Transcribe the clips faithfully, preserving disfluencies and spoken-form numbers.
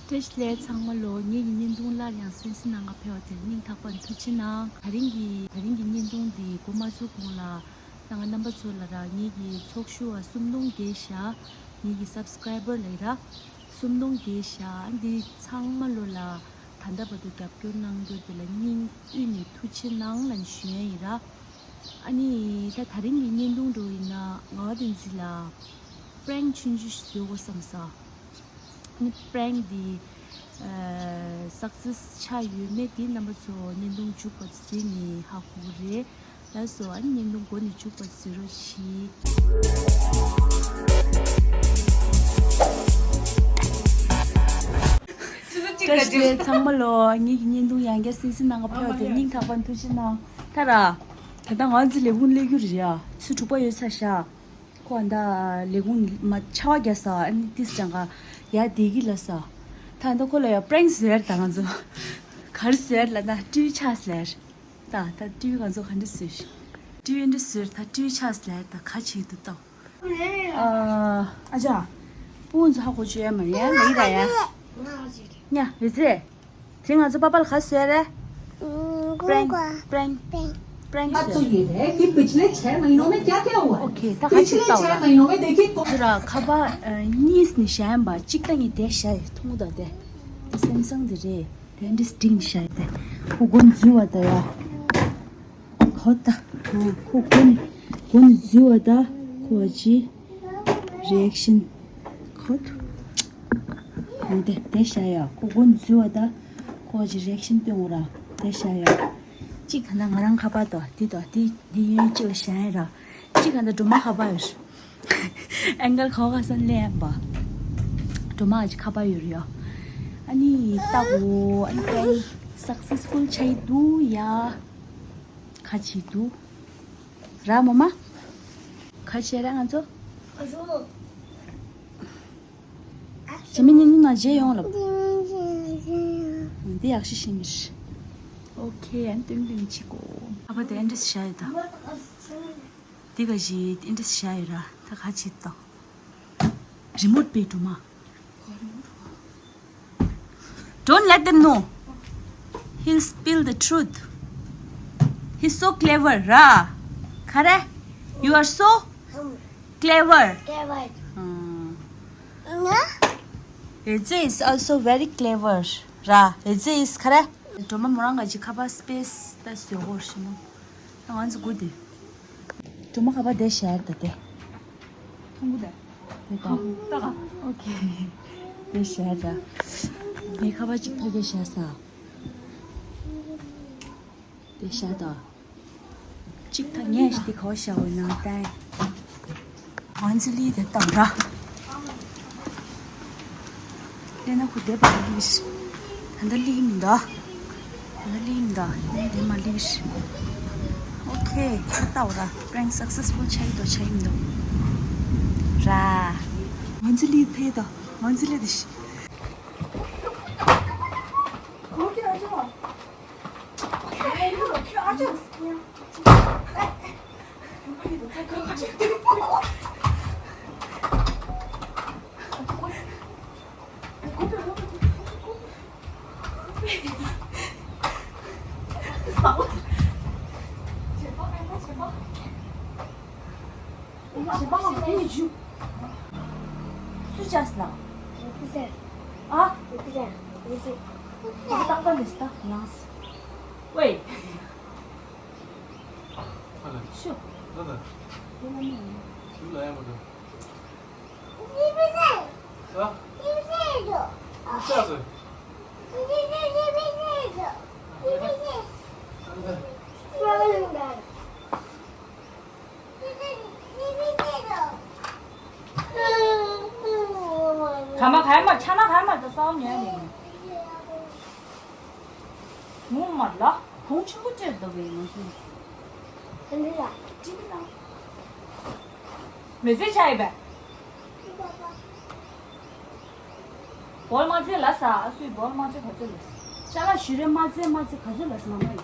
བཀྲ་ཤིས་བདེ་ལེགས་ཚང་མ་ལོ། ངེད་ཀྱི་བརྙན་ཐུང་སླར་ཡང་གསན་གཟིགས་གནང་ག་ཕེབས་པ་དེར་སྙིང་ཐག་པ་ནས་ཐུགས་རྗེ་གནང་། ད་རིང་གི་ད་རིང་གི་བརྙན་ཐུང་འདི་འགོ་མ་ཚུགས་གོང་ལ་ད་ང་རྣམ་པ་ཚོ་ལ་ར་ངེད་ཀྱི་ཚོགས་ཞུགས་པ་སུམ་སྟོང་བརྒལ་བཞག་ངེད་ཀྱི་སབ་སི་ཀེ་རའི་བར་ལ་ཡི་ར་སུམ་སྟོང་བརྒལ་བཞག་འདི་ཚང་མ་ལོ་ལ་ད་ལྟ་བར་དུ་རྒྱབ་སྐྱོར་གནང་རྒྱུ་དེ་ལ་སྙིང་དབུས་ནས་ཐུགས་རྗེ་གནང་ལབ་ཞུ་ཡ་ཡིན་ར། ཨ་ནི་ད་ད་རིང་གི་བརྙན་ཐུང་འགྲོ་ཡིན་ན་ངག་དབང་བསྟན་འཛིན་ལ་པྲེང་ཆུང་ཆུང་ཞིག་བཟོ་དགོས་བསམ་ས། ཨ་ནི་པྲེང་འདི་ཨ་སག་སེ་སི་ཆགས་ཡོད་མེད་འདི་རྣམ་པ་ཚོ་བརྙན་ཐུང་མཇུག་བར་གཟིགས་ནས་ཧ་གོ་གི་རེད། ལགས་སོ། ཨ་ནི་བརྙན་ཐུང་འགོ་ནས་མཇུག་བར་གཟིགས་རོགས་གྱིས། བཀྲ་ཤིས་བདེ་ལེགས་ཚང་མ་ལོ། ངེད་ཀྱི་བརྙན་ཐུང་ཡང་བསྐྱར་གསན་གཟིགས་གནང་ག་ཕེབས་པ་དེར་སྙིང་ཐག་པ་ནས་ཐུགས་རྗེ་གནང་། ད་ར། ད་ལྟ་ང་ཚོ་ལས་ཁུངས་སླེབས་རྒྱུ་རེད་ཡ། ཆུ་ཚོད་དྲུག་པ་ཡོལ་ཚར་ཤག་ཁོ་ཨ་ད་ལས་ཁུངས་མ་ཆར་པ་བརྒྱབ་ས། ཨ་ནི་ཏིས་ཅང་ག་ཡ་བསྡད་ཀྱི་ལ་ས། ད་ཨ་ད་ཁོ་ལ་ཡ་པྲེང་བཟོས་ཡ་རེད། ད་ང་ཚོ་ག་རེ་བཟོས་ཡ་རེད་ལབ་ན་ཊི་ཝི་ཆགས་ལ་ཡ་རེད། ད་ད་ཊི་ཝི་ང་ཚོ་ག་འདྲ་བཟོས་ཤག་ཊི་ཝི་འདྲ་བཟོས་རེད། ད་ཊི་ཝི་ཆགས་ལ་ཡ་རེད། ད་ག་བྱེད་འདུག་ལྟ། ཨ་ཅག་ཕུ་བོ་ཚོ་ཧ་གོ་ཆོད་ཡ་མ་རེད་ཡ། ལེགས་ར་ཡ། ཉ་རེད་ཚེ། དེ་ང་ཚོ་པ་པ་ལ་ག་བཟོས་རེད། པྲེང་། པྲེང་། པྲེང་བཟོས། ये है कि पिछले छह महीनों में क्या क्या हुआ है। ཨོ་ཁེ། ད་ག་ཅིག་ལྟ་བ་ལ། छह महीनों में देखिए ཚུ་ར་ཁ་པར་གཉིས་ནས་བཞག་ཡིན་པ། གཅིག་ད་ངས་དེ་བཞག་ཡོད། མཐོང་གི་ད་དེ། དེ་སེམ་སང་དེ་རེད། དེ་འདྲས་སྒྲིག་ནས་བཞག་ཡོད་དེ། ཁོ་མགོ་འཛུལ་བ་ད་ཡ། ཁོ་ད། ཁོ་མགོ་ནས་མགོ་ནས་འཛུལ་བ་ད། ཁོ་ཅི། རི་ཨེག་ཤན། ཁོ། འོ་དེ་དེ་བཞག་ཡ། ཁོ་མགོ་ནས་འཛུལ་བ་ད། ཁོ་ཅི་རི་ཨེག་ཤན་སྟོན་འོ་ར། དེ་བཞག་ཡ། གཅིག་ག་ན་ང་རང་ཁ་པར་དོ་དེ་དོ་དེ་དེ་ཡོན་གཅིག་ལ་བཞག་ཡ་ར། གཅིག་ག་ན་སྒྲོལ་མ་ཁ་པར་ཡོད། ཨེང་གལ་ཁ་བ་ཁ་སང་ལེན་པ། སྒྲོལ་མ་ཨ་ཅི་ཁ་པར་ཡོད་རེད་ཡ། ཨ་ནི་ལྟ་གོ། ཨ་ནི་པྲེང་སག་སེ་སི་ཕུལ་ཆགས་ཀྱི་འདུག་ཡ། ག་བྱེད་འདུག་ར་མོ་མ། ག་བྱེད་ར་ང་ཚོ། ང་ཚོ། ཇི་མི་ཉིན་ནང་རྗེས་ཡོང་ལབ། འདི་ཡག་ཤོས་ཤིག་མི་རེད། ཨོ་ཁེ། ཨན་སྟོན་སྟོན་གྱི་གོ། ཨ་ཕ་དེ་ཨན་འདྲས་བཞག་ཡོད་ད། འདི་ག་ཞིག་ཨན་འདྲས་བཞག་ཡོད་ར། ད་ག་བྱེད་དོ། རི་མོ་དཔེ་སྒྲོལ་མ། Don't let them know. He'll spill the truth. He's so clever, ར། ག་རེ། You are so clever. Clever. ཨ། ང་། Eze is also very clever, ར། Eze is ག་རེ། སྒྲོལ་མ་མོ་རང་ག་ཅིག་ཁ་པར་སི་པེ་སི་ད་བཟོ་དགོས་ཤི་མོ། ད་ང་ཚོ་སྒུག་དེ། སྒྲོལ་མ་ཁ་པར་དེ་བཞག་ད་དེ། ཐུང་གུ་དེ། དེ་ད། ད་ག་ཨོ་ཁེ། དེ་བཞག་ད། ངའི་ཁ་པར་གཅིག་ཕ་གིར་བཞག་ས། དེ་བཞག་ད། གཅིག་ད་ངས་ཤི་དེ་ག་བ་བཞག་འོ་ན་ད། ང་ཚོ་ལི་དེ་ལྟ་བུ་ར། ལེ་ན་ཁུ་དེ་པ་ལི་ཤི། ད་ལྟ་ལི་མི་འདུག་ད་ལྟ་ལི་མི་འདུག་ལི་དེ་མ་ལི་ཤི། ཨོ་ཁེ། ད་ལྟ་བུ་ར། པྲེང་སག་སེ་སི་ཕུལ་ཆགས་ཀྱི་འདུག་ཆགས་ཀྱི་མི་འདུག་ར། ང་ཚོ་ལི་ཕེ་ད། ང་ཚོ་ལི་དེ་ཤི། སུ་བཅར་སོང་ན། ཨ། ཏག་ཏག་ལས་ཏག་ལངས། ཝེ། ཨ་ལ། ཤོ། ད་ད། ཡོང་ན་མི་ཡོང་ན། ཞུ་ལ་ཡ་མ་འགྲོ། ཨ། ཅག་སོ། ཨ་ད། ག་མ་ག་ཡ་མ་ཆ་ན་ག་ཡ་མ་ད་སོང་ཉལ་ནས། ངོ་མ་ལ་གོང་ཆེན་པོ་སྤྲད་འདུག་པས་ང་ཚོས། དེ་འདྲ་ཡ། ཅི་ལ། མི་ཚེ་ཆ་ཡི་པས། བོལ་མ་ཚེ་ལ་ས་ཨ་སུས་བོལ་མ་ཚེ་ག་ཚོད་ལ་ས། ཅ་ལག་ཞུ་རེ་མ་ཚེ་མ་ཚེ་ག་ཚོད་ལ་ས་མ་མ་ཡིན།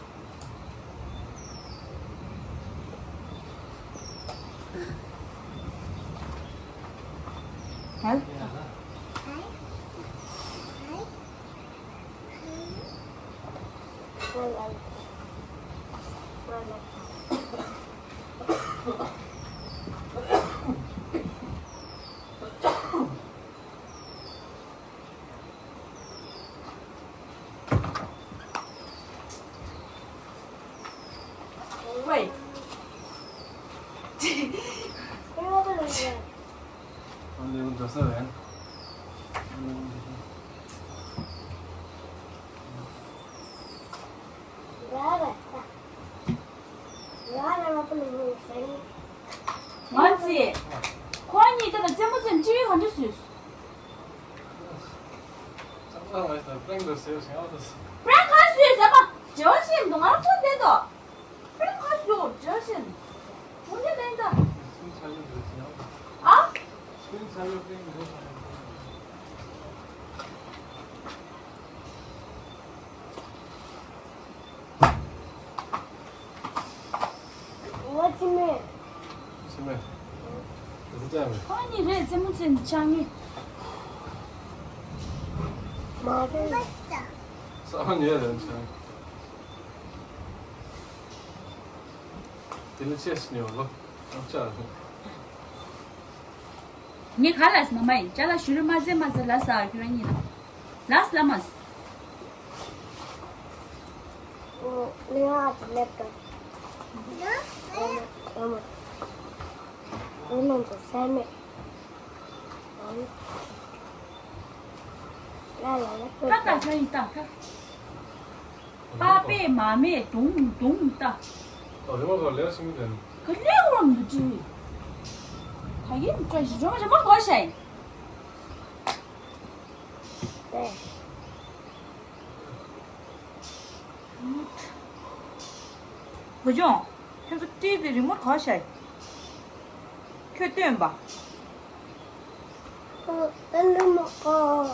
ཧལ། 喂。ང་ཚོས་ཁོ་གཉིས་ད་ལྟ་རྩེད་མོ་རྩེ་ནས་ཊི་ཝི་ག་འདྲ་བཟོས། ཅང་ཅང་ལ་ཡིན་ད་པྲེང་འདྲ་བཟོས་ཟེར་ཡང་ད། པྲེང་ག་བཟོས་ཟེར་པ། འབྲེལ་བ་ཤེས་མི་འདུག་ང་ཚོ་བསྟན་ཏོ། པྲེང་ག་བཟོས་འབྲེལ་བ་ཤེས་མི་འདུག་འོ་འདི་ལན་ད། ཨ། ང་ཅི་མེད། ཅི་མེད། དེ་ཚོ་ཅག་མེད། ཁོ་གཉིས་རེད་རྩེད་མོ་རྩེ་ནས་ཆགས་ངེས། མ་རེད། ས་བ་ཉལ་རེད་ཆགས། དེ་ནི་ཆེས་ཉོ་ལོ། ཨ་ཅག་རེད། ངས་ག་ལ་ཟེར་མ་མ་ཡིན། ཅ་ལག་ཞུ་རུ་མ་ཟེར་མ་ཟེར་ལ་ཟ་ཁྱོད་རང་གཉིས་ལ། ལ་ཟ་ལ་མ་ཟ། ཨོ། ལས་ཨ་ཙི་ལེབ་ཏོ། ཨོ་མ། ཨོ་མ། ཨོ་མ་ཚོ་ས་མེད། ཨོ་མ། ལ་ལ་ལེབ་ཏོ། ད་ད་ཁྱོད་ཡིན་ད་ད། པ་པས་མ་མས་དུང་དུང་ལྟ། ཨ་རེ་བ་ག་ལེར་སོང་གི་དེ་ནི། ག་ལེར་འོང་གི་ཅི། ད་ཡིན་བཀྲ་ཤིས་རོ་མ་རེ་མ་གོ་ཤ་ཡིན། བུ་ཆུང་། ཁྱོད་ཚོ་ཊི་ཝི་རི་མོ་ཊི་ག་ཤ་ཡིན། ཁྱོད་སྟོན་པ། ཨ་ནི་མོ་ཨོ།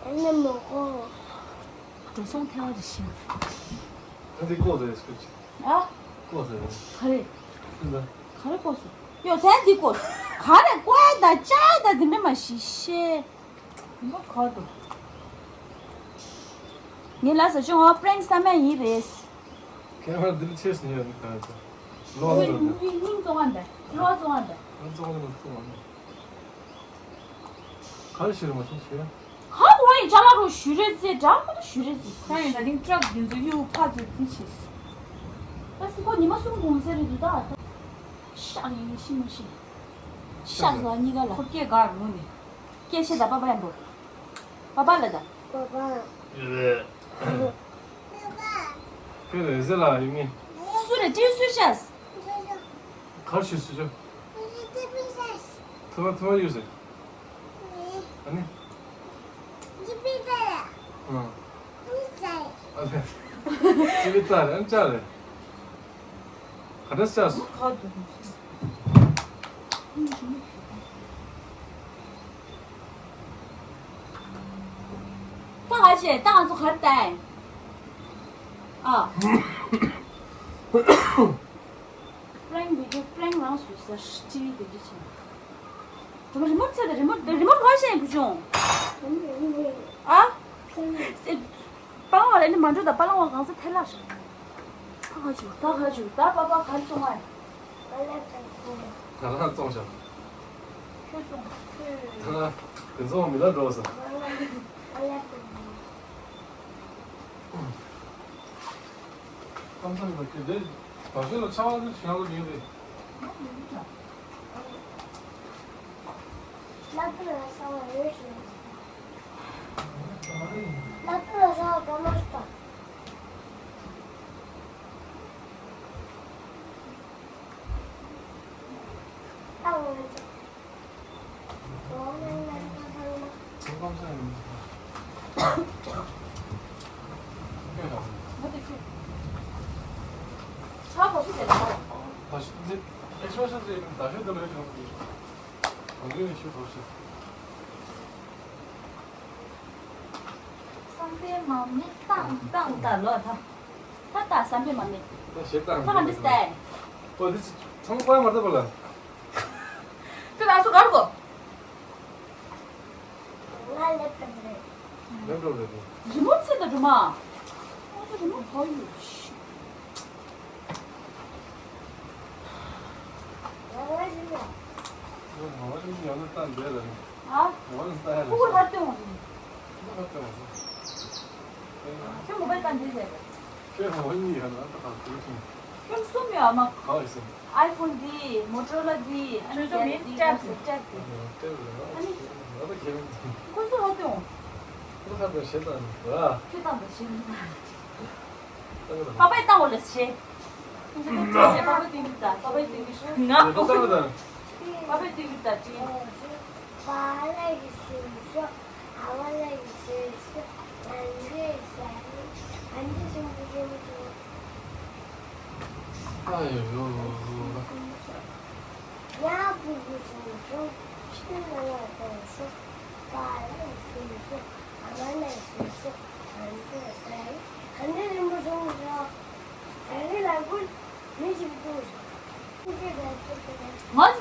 ཨ་ནི་མོ་ཨོ། འགྲོ་སོང་ཐལ་བ་རེ་ཤི། ཨ་འདི་ལྐོག་ཟ་ཡི་སྐུ་ཅི། ཨ། ལྐོག་ཟ་ཡི། ག་རེ། ཤི་ཟ། ག་རེ་ལྐོག་ཟ། ཡོ་དེ་འདི་ལྐོག་ག་རེ་ལྐོག་ད་ཅག་ད་འདི་མེ་མ་ཤི་ཤེ། མ་ག་དུ། ངས་ལ་ཟ་ཅུང་ཨོ་པྲེང་བསམ་ཡ་ཡིན་རེད། ཁྱེད་རང་འདིར་ཆེས་སུ་ཉོས་ནི་ག་རེ་ཟ། ལོ་ཟ་ཟ། སྙིང་བཙོང་བ་འདི། ལོ་བཙོང་བ་འདི། ལོ་བཙོང་བ་འདི་ལོ་བཙོང་བ་འདི། ག་རེ་ཞིག་རེད་མ་སོང་ཞུ་ཡ། ག་བ་ཡི་ཅ་ལག་རུ་ཞུ་རེ་ཙེ་འདྲ་མ་རུ་ཞུ་རེ་ཙེ། ད་ཡིན་ད་ཐེངས་ཊྲག་འདི་ཚོ་གཡུག་ཕ་ཚོ་དེ་ཆེས། ད་སི་ཁོ་ཉི་མ་གསུམ་གུང་སེ་རེད་འདུག་ད། ཤག་ཡིན་ཤི་མ་ཤི། ཤག་ཟ་གཉིས་ཀ་ལ། ཁོ་སྐད་ག་རུ་ནི། སྐད་ཆེ་ད་པ་པ་ཡན་པོ། པ་པ་ལ་ད། པ་པ། ཁྱོད་རེ་ཟེ་ལ་ཡིན་ངེས། སུ་རེ་ཏྲིན་སུ་ཤས། གར་ཤི་སུ་ཅོ། ཐུ་མ་ཐུ་མ་ཡོད་ཟེ། ཨ་ནི། ཨང་། ཨ་ལེ། ཅི་བི་ཙ་རེ་ཨན་ཅག་རེ། ག་འདྲ་ཤག་སོང་། ད་ག་བྱས་ད་ང་ཚོ་ག་རེ་ལྟ་ཡིན། ཨ། པྲེང་བི་ཌི་ཡོ་པྲེང་རང་སུ་ས་ཊི་ཝི་དེ་འདྲ་བྱས། རི་མོ་རི་མོ་ཚད་ད་རི་མོ་རི་མོ་ག་བྱས་ཡིན་བུ་ཆུང་། ཨ། པ་ལང་བ་ལ་ནི་མ་འགྲོ་ད་པ་ལང་བ་གང་ས་ཐལ་ལ་ཧྲི། ད་ག་བྱུང་ད་ག་བྱུང་ད་པ་པ་ག་རེ་བཙོང་བ་ཡིན། ང་རང་བཙོང་བཞག་ཁྱོད་བཙོང་ཁྱོད། ད་ང་དེ་ཚོ་མི་ལ་འགྲོ་ས། ཁམས་སངས་ལ་ཁྱེད་དེ་བ་ཤོད་ལ་ཆ་བ་ནི་ཞེ་དྲག་ཡིན་རེད། ལ་ཕུ་ལ་ས་བ་རེ་ཞིག་ལ་ཕུ་ལ་ས་བ་ག་མ་ཞིག་དང་། ཨ་འོ་ཅག་བསམ་པའི་མ་མི་ཏང་ཏང་ད་ལོ་ད། ད་ད་བསམ་པའི་མ་མི། ད་ཞེ་ད་ད་ག་འདི་སྟེ། ཨོ་འདི་ཚང་པ་མ་ད་པ་ལ། ཁྱོད་རང་ཚོ་གར་གོ། ང་ལེབ་ཀྱི་རེད། ལེབ་ཀྲོབ་རེད་དོ། རི་མོ་ཚེ་དང་རི་མ། ཨོ་ད་རི་མོ་ག་ཡོད་ཤི། ང་ང་ཡང་ན་ལྟ་འདས་ལ། ཨ། ང་ལ་ལྟ་ཡ་ལ། ཁུ་ཁུ་ལ་སྟོན་འོང་། ཁུ་ཁུ་ལ་སྟོན་འོང་། ཁྱོད་མོ་བལ་ལྟ་འདས་ལ། ཁྱོད་ང་གཉིས་ཡ་ན་ད་གང་ཁུ་སོང་། ཁྱོད་གསུམ་ཡོད་ཨ་མ། གང་ཡོད་སོང་། ཨའི་ཕོན་འདི། མོ་ཊོ་རོ་ལ་འདི། ཨ་ནི་ཁྱོད་ཚོ་མིན་ཊེབ་ཊེབ་འདི། ཊེབ་ལ། ཨ་ནི། ང་ད་ཁྱེད་རང་ཚོ། ཁོ་ཚོ་ལ་སྟོན་འོང་། ཁོ་ཁ་ཚོ་ཞེ་དྲག་ནི་ར། ཁྱོད་བཏང་དང་ཞེ་དྲག་ནི། པ་པའི་བཏང་བ་ལ་ཞེ། ཁོ་ཚོ་ལ་སྟོན་ཞེ། པ་པའི་སྟོན་གི་ཤོག་ང་ཁོ་ཚོ་ལ་དང་། པ་པའི་སྟོན་གི་ད་ཏྲི། ཨ་ཡོ་ཡོ། ང་ཚོ་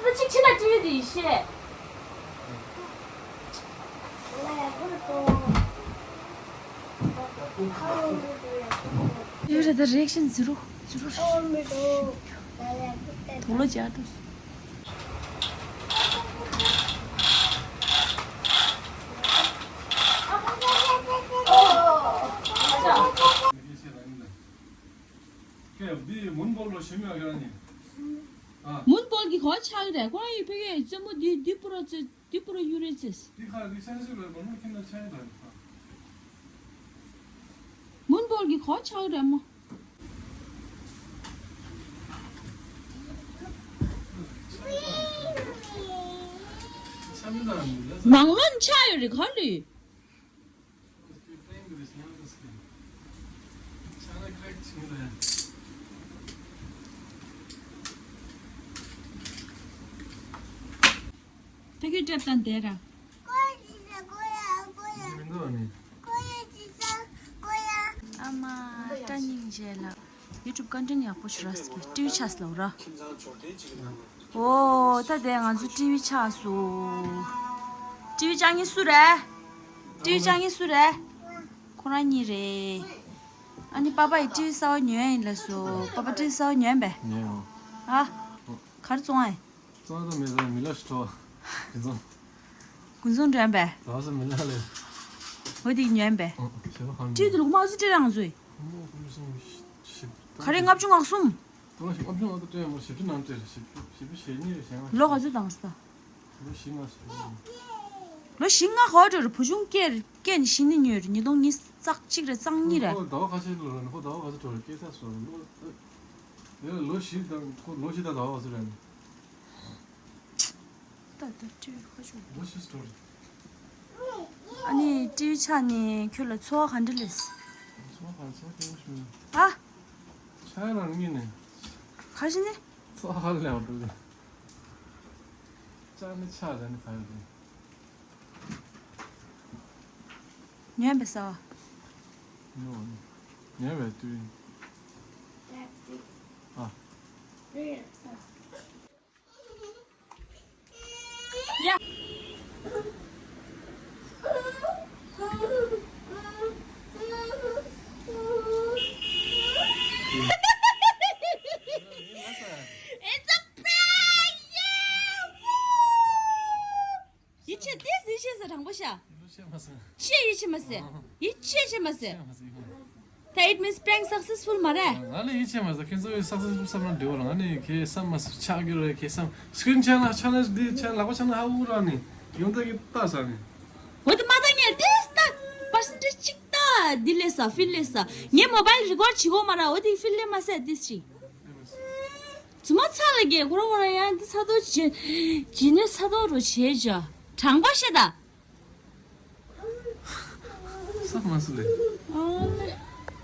ད་ཅིག་ཕྱི་ལ་ཏྲི་ཡོད་དེ་ཡིན་ཤེས། ཡོད་རེད་ད། རེག་ཤན་ཛི་རོ་ཛི་རོ། དུག་ལོ་སྦྱར་འདུག་ཀེ་འདི་མུན་བོལ་ལོ་ཞིམ་ཡོད་ཀྱང་ནི། ཨ། མུན་བོལ་གྱི་གོ་ཆག་རེད། ཁོ་རང་ཡི་ཕ་གིའི་རྩེད་མོ་འདི་འདི་པུ་ར་རྩེ། འདི་པུ་ར་གཡུ་རལ་རྩེས། འདི་ཁ་འདི་ཆ་ཤས་ལ་མ་ནུ་ཁྱིམ་ལ་ཆ་ཡི་ད་ནི་ཁ། མུན་བོལ་གྱི་གོ་ཆག་རེད་མོ། ཆ་མི་ད་ནི་ལ། མང་ལོན་ཆག་ཡོད་རེད་ག་ལུས། ད་ཁྱོད་སྐྲ་བཏང་བསྡད་ར། ཨ་མ་བཀྲ་སྙིང་རྗེ་ལ། ཡུ་ཊུབ་ཀོན་ཊེན་ཡག་པོ་ཞིག་རག་སོང་གི། ཊི་ཝི་ཆགས་སོང་ར། ཨོ་ད་དེ་ང་ཚོ་ཊི་ཝི་ཆགས་སོང་། ཊི་ཝི་ཆགས་མཁན་སུ་རེད། ཊི་ཝི་ཆགས་མཁན་སུ་རེད། ཁོ་རང་གཉིས་རེད། ཨ་ནི་པ་པ་ཡིས་ཊི་ཝི་གསར་པ་ཉོས་ཡིན་ལབ་སོང་། པ་པ་ཊི་ཝི་གསར་པ་ཉོས་པས། ཉོས་ཡོང་། ཨ། ག་རེ་བཙོང་ཨེ། གཙང་དང་མེད་ས་མི་ལ་ཞིག་འགྲོ། དེ་ཚོ། དགུན་ཚོང་འགྲོ་ཡིན་པས། ཟ་ས་མི་ལ་ལས། འོ་དེ་ཉོས་ཡིན་པས། ཨ། ཞེ་པོ་ཧང་། ཊི་ཝི་དེ་ལུག་མ་ཟུ་ཊི་རང་ཟོས། ཁོ་མོ་ཁོ་མོ་སོང་ཞིབ། ག་རེ་ལྔ་བཅུ་ང་གསུམ། ཁོ་ལ་ཞིབ་ལྔ་བཅུ་ང་དང་སྤྲད་མོ་ཞིབ་ཅུ་ནང་སྤྲད་ཞིབ་ཞིབ་ཞིབ་ཞེ་གཉིས་རེ་ཞེ་ལྔ། ལོ་ག་ཚོད་བཏང་སོང་། ལོ་བཞི་ལྔ་ཞིག་རེད། ལོ་བཞི་ལྔ་ག་པར་འགྲོ་རེད། བུ་ཆུང་སྐྱེས་སྐྱེས་ནས་གཞི་ནས་ཉོས་རེད། ཉིས་སྟོང་ཉི་ཤུ་རྩ་གཅིག་རེད་རྩ་གཉིས་རེད། ཁོ་ཟླ་བ་ཁ་ཤས་ལོ་རེད། ཁོ་ཟླ་བ་ག་ཚོད་འགྲོ་རེད། སྐྱེས་ས་སོ་རེད། ལོ་ལོ་བཞི་དང་ཁོ་ལོ་བཞི་དང་ཟླ་བ་ག་ཚོད་རེད། ད་ལྟ་ཊི་ཝི་ཁ་ཕྱོགས། ལོ་བཞི་འགྲོ་རེད། ཨ་ནི་ཊི་ཝི་ཆགས་ནས་ཁྱོད་ལ་ཚོར་བ་ག་འདྲ་སླེབས། ཚོར་བ་ག་ཚོར་སྐྱེ་བོ་ཞིག་མིན། ཨ། ཆགས་རང་ཉིད་ནས། ག་ཞིག་ནི། ཚོར་བ་ག་ལ་སླེབས་འགྲོ་རེད། ལྕགས་ནི་ཆགས་ལ་ནི་ག་ཡོད་རེད། ཉོས་པའི་ས་བ། ཉོས་པའི་དུས། ཨ། ཡ། It's a prank! Yeah! Woo! ཡིད་ཆེས་ཏེ་ཟིན་ཤེས་ས་དྲང་པོ་ཤ། ཤེས་ཡིད་ཆེས་མ་ཟེར། ཡིད་ཆེས་ཤེས་མ་ཟེར། ད་it means prank successful མ་རེད། ང་ལ་ཡིད་ཆེས་མ་ཟེར། ཁྱེད་ཚོ་ཡི་successful བསམ་ན་འདྲི་བ་ལ་ང་ནི་ཁྱེད་བསམ་མ་ཟེར་ཆགས་རྒྱུ་རེད། ཁྱེད་བསམ་screen challenge challenge འདི་challenge ལག་པ་འཆང་ན་ཧ་འུ་ར་ནི་ཡོང་ད་གི་ལྟ་ས་ནི། འོ་དེ་མ་ད་ངས་ཏེ་ལྟ་percentage གཅིག་ལྟ་འདི་ལས་ས་feel ལས་ས་ངས་mobile record བྱེད་གོ་མ་ར། འོ་དེ་feel ལས་མ་ཟེར་ཏེ་ཞིག་རྫུན་མ་ཚ་ལ་རྒྱལ་ཁོ་རང་ཁོ་རང་ཡང་འདི་ཚ་ཏོ་བྱེད་བྱེད་ནས་ཚ་ཏོ་རུ་བྱེད་བྱ། དྲང་པོ་བཤད་ད། ས་མ་སུ་ལེ།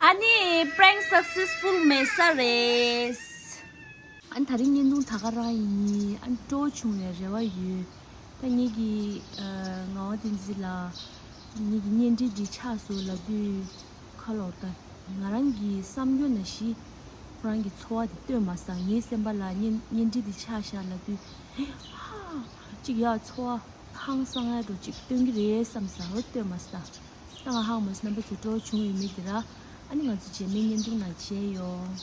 ཨ་ནི་prank successful མེད་ས་རེད། ཨ་ནི་ད་རིང་བརྙན་ཐུང་ད་ག་རང་ཡིན། ཨ་ནི་སྤྲོ་བོ་བྱུང་བའི་རེ་བ་ཡོད། ད་ངེད་ཀྱི་ཨ་ངག་དབང་བསྟན་འཛིན་ལགས་ངེད་ཀྱི་བརྙན་འཕྲིན་འདི་ཆགས་སོང་ལབ་དུས། ཁ་ལོག་ད་ང་རང་གི་བསམ་རྒྱུ་ནང་བཞིན་ཁོ་རང་གི་ཚོར་བ་དེ་སྟོན་མ་སོང་། ངའི་སེམས་པ་ལ་བརྙན་བརྙན་འཕྲིན་འདི་ཆགས་ཤག་ལབ་དུས། ཧ་ཅིག་ཡག་ཚོར་བ་ཧང་སང་ཡག་འགྲོ་ཅིག་སྟོན་གི་རེད་བསམ་སོང་། འོ་སྟོན་མ་སོང་། ད་ང་ཧ་གོ་མ་སོང་། རྣམ་པ་ཚོས་སྤྲོ་བ་བྱུང་ཡོད་མེད་དེ་ར། ཨ་ནི་ང་ཚོ་རྗེས་མའི་བརྙན་ཐུང་ནང་མཇལ་ཡོང་།